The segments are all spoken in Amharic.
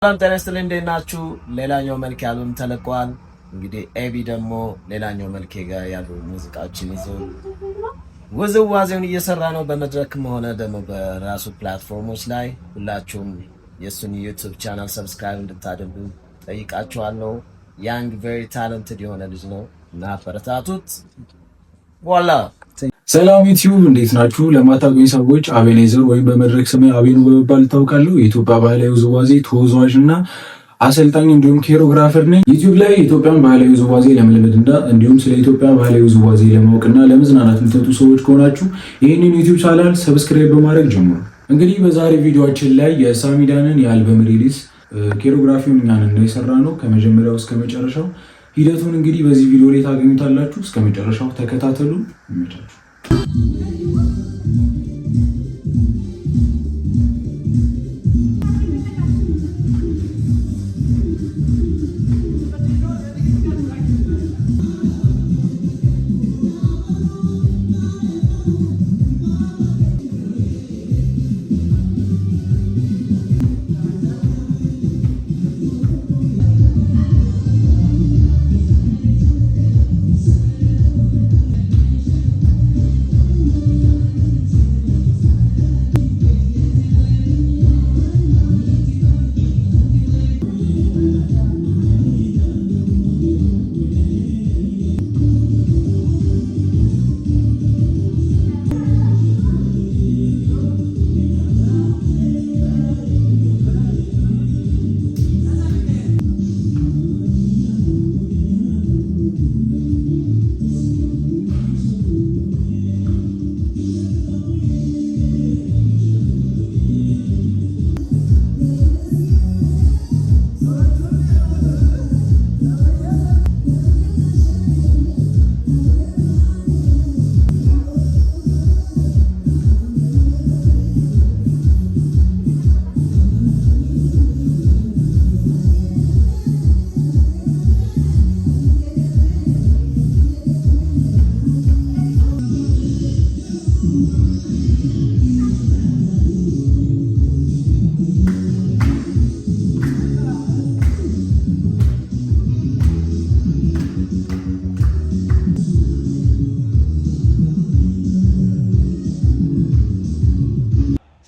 ሰላም ጤና ይስጥልኝ፣ እንዴት ናችሁ? ሌላኛው መልክ አልበም ተለቋል። እንግዲህ ኤቢ ደግሞ ሌላኛው መልኬ ጋር ያሉ ሙዚቃዎችን ይዞ ውዝዋዜውን እየሰራ ነው። በመድረክም ሆነ ደግሞ በራሱ platform ኦች ላይ ሁላችሁም የእሱን YouTube channel subscribe እንድታደርጉ ጠይቃችኋለሁ። Young, very talented የሆነ ልጅ ነው እና አበረታቱት። ዋላ። ሰላም YouTube፣ እንዴት ናችሁ? ለማታውቁኝ ሰዎች አቤኔዘር ወይም በመድረክ ስሜ አቤኑ በመባል እታወቃለሁ። የኢትዮጵያ ባህላዊ ውዝዋዜ ተወዛዋዥ እና አሰልጣኝ እንዲሁም choreographer ነኝ። YouTube ላይ የኢትዮጵያን ባህላዊ ውዝዋዜ ለመልመድ እና እንዲሁም ስለ ኢትዮጵያ ባህላዊ ውዝዋዜ ለማወቅና ለመዝናናት የምትመጡ ሰዎች ከሆናችሁ ይህንን YouTube channel subscribe በማድረግ ጀምሩ። እንግዲህ በዛሬ ቪዲዮአችን ላይ የሳሚዳንን የአልበም release choreography ውን እኛ ነን የሰራነው ከመጀመሪያው እስከ መጨረሻው ሂደቱን እንግዲህ በዚህ ቪዲዮ ላይ ታገኙታላችሁ። እስከ መጨረሻው ተከታተሉ። ይመቻችሁ።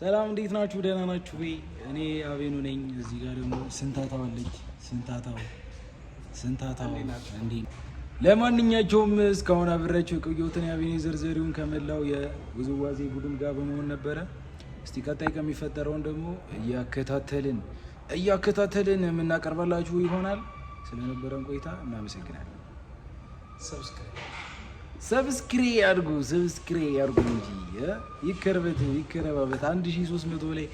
ሰላም፣ እንዴት ናችሁ? ደህና ናችሁ ወይ? እኔ አቤኑ ነኝ። እዚህ ጋር ደግሞ ስንታታው አለች። ስንታታው፣ ስንታታው እንዴ! ለማንኛቸውም እስካሁን አብሬያቸው የቆየሁትን የአቤኔዘር ዘሪሁን ከመላው የውዝዋዜ ቡድን ጋር በመሆን ነበረ። እስቲ ቀጣይ ከሚፈጠረውን ደግሞ እያከታተልን የምናቀርበላችሁ ይሆናል። ስለነበረን ቆይታ እናመሰግናለን። Subscribe አድርጉ፣ subscribe አድርጉ እንጂ ይከርበት ይከረባበት። 1300 ላይ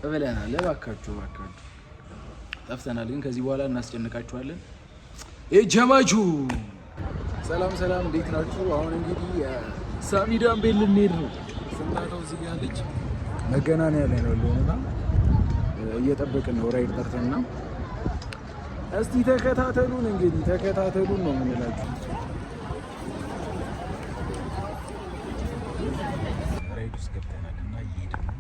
ብለናል። እባካችሁ እባካችሁ ጠፍተናል፣ ግን ከዚህ በኋላ እናስጨንቃችኋለን። ጀማችሁ ሰላም ሰላም፣ እንዴት ናችሁ? አሁን እንግዲህ ሳሚዳን ቤት ልንሄድ ነው። ስንታተው እዚህ ጋር አለች፣ መገናኛ ላይ ነው ያለውና እየጠበቅን ነው ride ጠርተንና፣ እስቲ ተከታተሉን፣ እንግዲህ ተከታተሉን ነው የምንላችሁ። Ride ውስጥ ገብተናል እና እየሄድን ነው።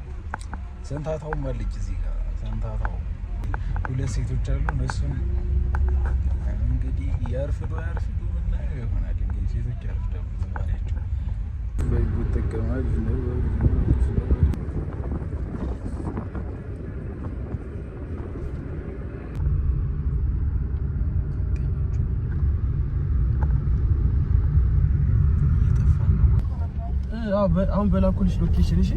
ሰንታታውም አለች እዚህ ጋር፣ ሰንታታው ሁለት ሴቶች አሉ። እነሱን እንግዲህ ያርፍዱ ያርፍዱ ምናየው ይሆናል። እንግዲህ ሴቶች ያርፍዳሉ በባህሪያቸው። በእጁ ይጠቀማል። እየጠፋን ነው። አሁን በላኩልሽ location እሺ።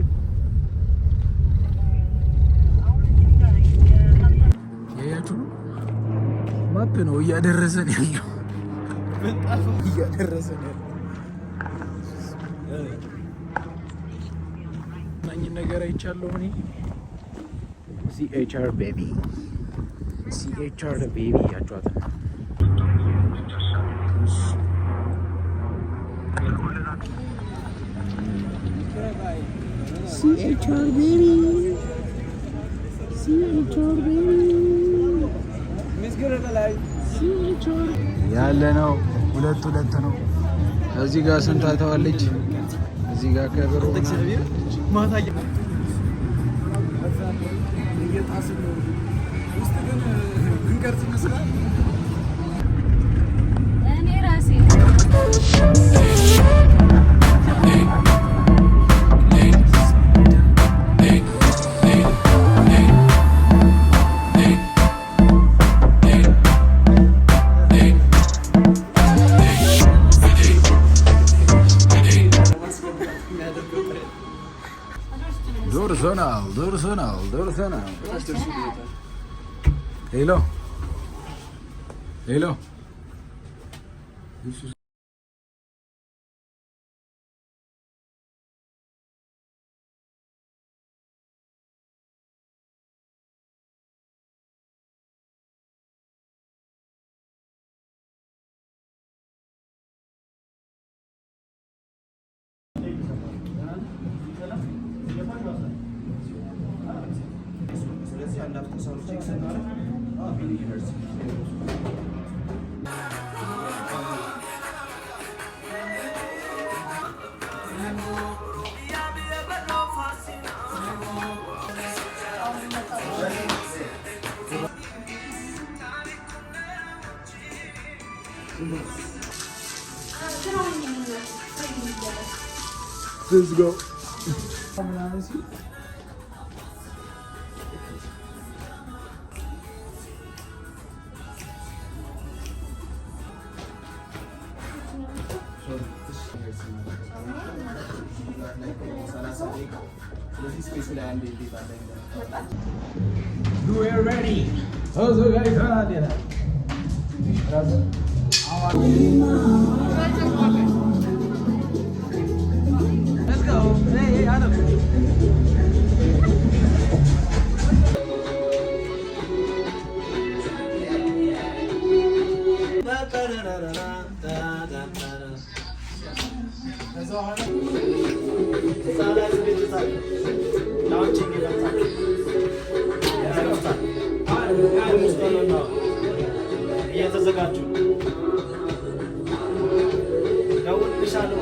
ያያችሁ ነው፣ map ነው እያደረሰን ያለው፣ እያደረሰን ያለው እኝን ነገር አይቻለሁ እኔ። CHR baby፣ CHR baby ያጫዋት። CHR baby፣ CHR baby ያለ ነው። ሁለት ሁለት ነው። እዚህ ጋር ስንታተዋለች፣ እዚህ ጋር ከበሮ ውስጥ ግን ይመስላል። እኔ ራሴ ደርሰናል፣ ደርሰናል፣ ደርሰናል። Hello, hello. Let's go. ተዘጋጅተናል ይላል። እየተዘጋጁ ደውልልሻለሁ።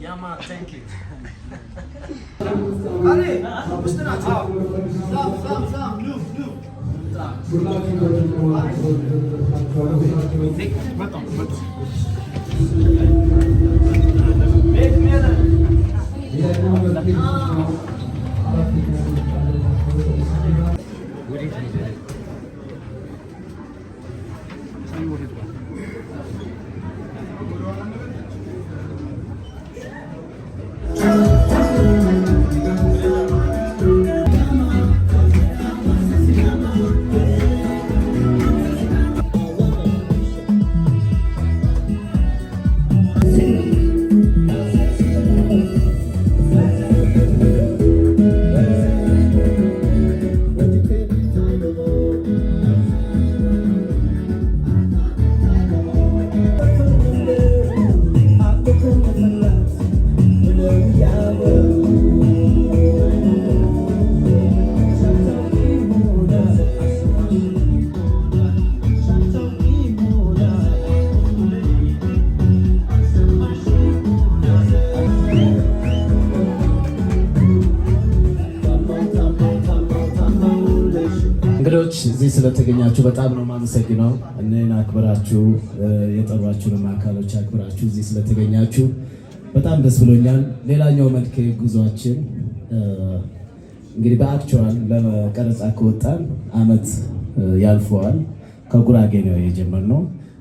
Yeah man, thank you. እንግዶች እዚህ ስለተገኛችሁ በጣም ነው የማመሰግነው። እኔን አክብራችሁ የጠሯችሁንም አካሎች አክብራችሁ እዚህ ስለተገኛችሁ በጣም ደስ ብሎኛል። ሌላኛው መልክ ጉዟችን እንግዲህ በ actual ለቀረጻ ከወጣን አመት ያልፈዋል። ከጉራጌ ነው የጀመርነው።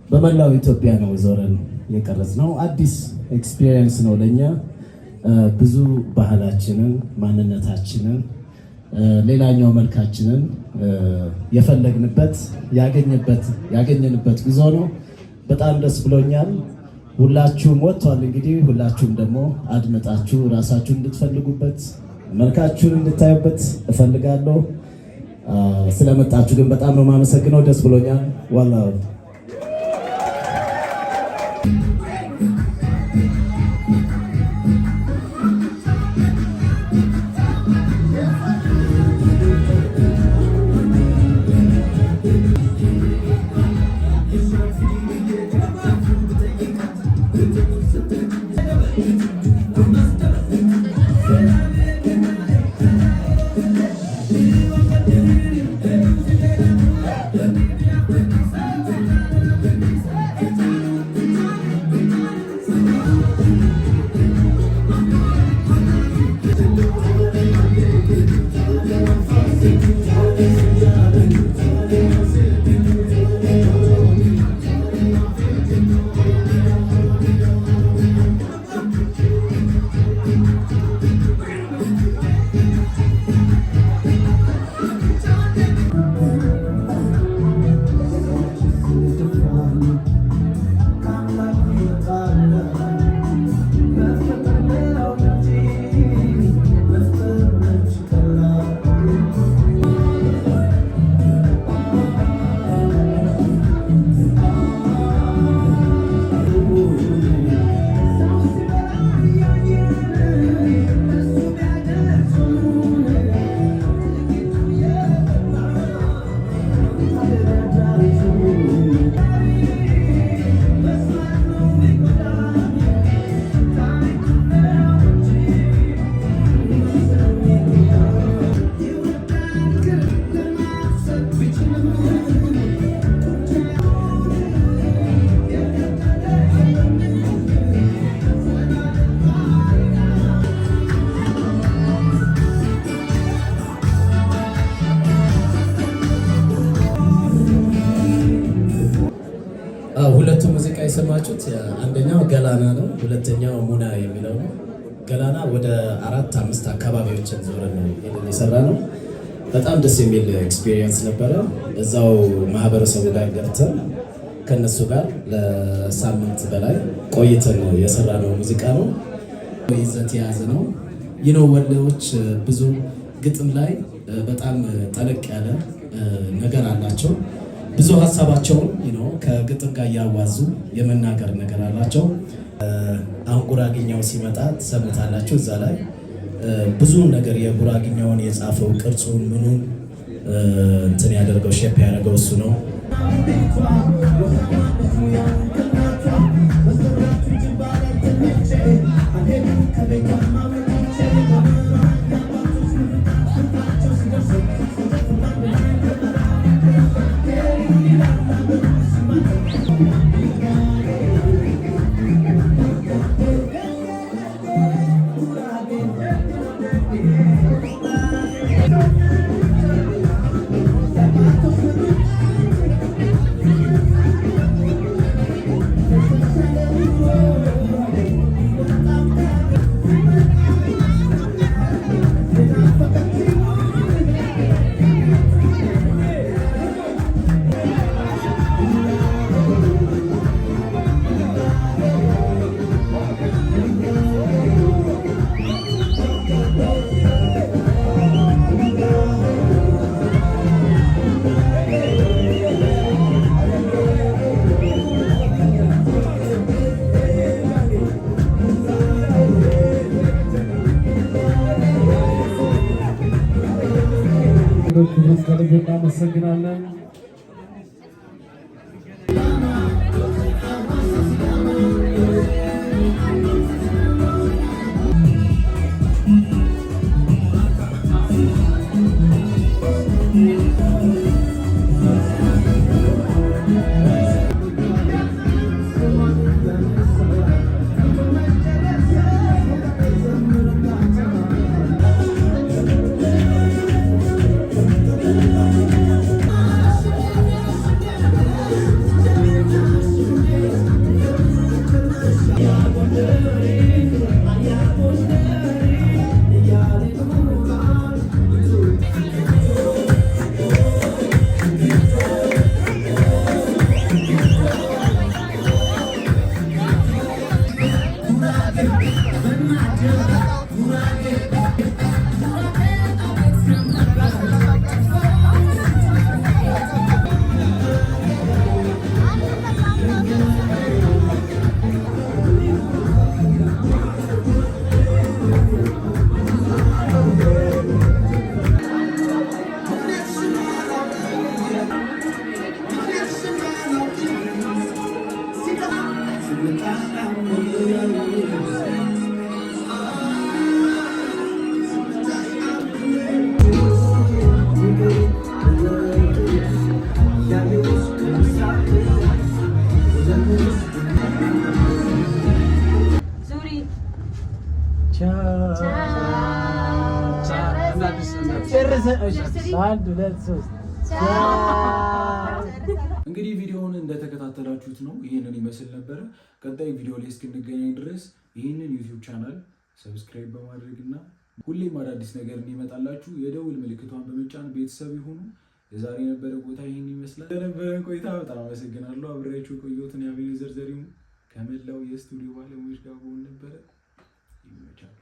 በመላው ኢትዮጵያ ነው ዞረን የቀረጽነው። አዲስ experience ነው ለእኛ። ብዙ ባህላችንን፣ ማንነታችንን፣ ሌላኛው መልካችንን የፈለግንበት ያገኘንበት ጉዞ ነው። በጣም ደስ ብሎኛል። ሁላችሁም ወጥቷል። እንግዲህ ሁላችሁም ደግሞ አድምጣችሁ ራሳችሁን እንድትፈልጉበት መልካችሁን እንድታዩበት እፈልጋለሁ። ስለመጣችሁ ግን በጣም ነው የማመሰግነው። ደስ ብሎኛል። ዋላ የሰማችሁት አንደኛው ገላና ነው፣ ሁለተኛው ሙና የሚለው ነው። ገላና ወደ አራት አምስት አካባቢዎችን ዞረን ነው ይሄንን የሰራነው። በጣም ደስ የሚል experience ነበረ። እዛው ማህበረሰቡ ጋር ገብተን ከነሱ ጋር ለሳምንት በላይ ቆይተን የሰራነው ሙዚቃ ነው። ይዘት የያዘ ነው። ወሎዎች ብዙ ግጥም ላይ በጣም ጠለቅ ያለ ነገር አላቸው። ብዙ ሀሳባቸውን ከግጥም ጋር እያዋዙ የመናገር ነገር አላቸው። አሁን ጉራግኛው ሲመጣ ትሰሙታላችሁ። እዛ ላይ ብዙ ነገር የጉራግኛውን የጻፈው ቅርጹን ምኑን እንትን ያደርገው shape ያደረገው እሱ ነው። ከልብ እናመሰግናለን። እንግዲህ ቪዲዮውን እንደተከታተላችሁት ነው፣ ይህንን ይመስል ነበረ። ቀጣይ ቪዲዮ ላይ እስክንገናኝ ድረስ ይህንን YouTube channel subscribe በማድረግ እና ሁሌም አዳዲስ ነገር እንዲመጣላችሁ የደውል ምልክቷን በመጫን ቤተሰብ ይሁኑ። የዛሬ የነበረ ቦታ ይህን ይመስላል። ለነበረን ቆይታ በጣም አመሰግናለሁ። አብሬያችሁ የቆየሁትን የአቤኔዘር ዘሪሁን ከመላው የስቱዲዮ ባለሙያዎች ጋር በሆን ነበረ። ይመቻል።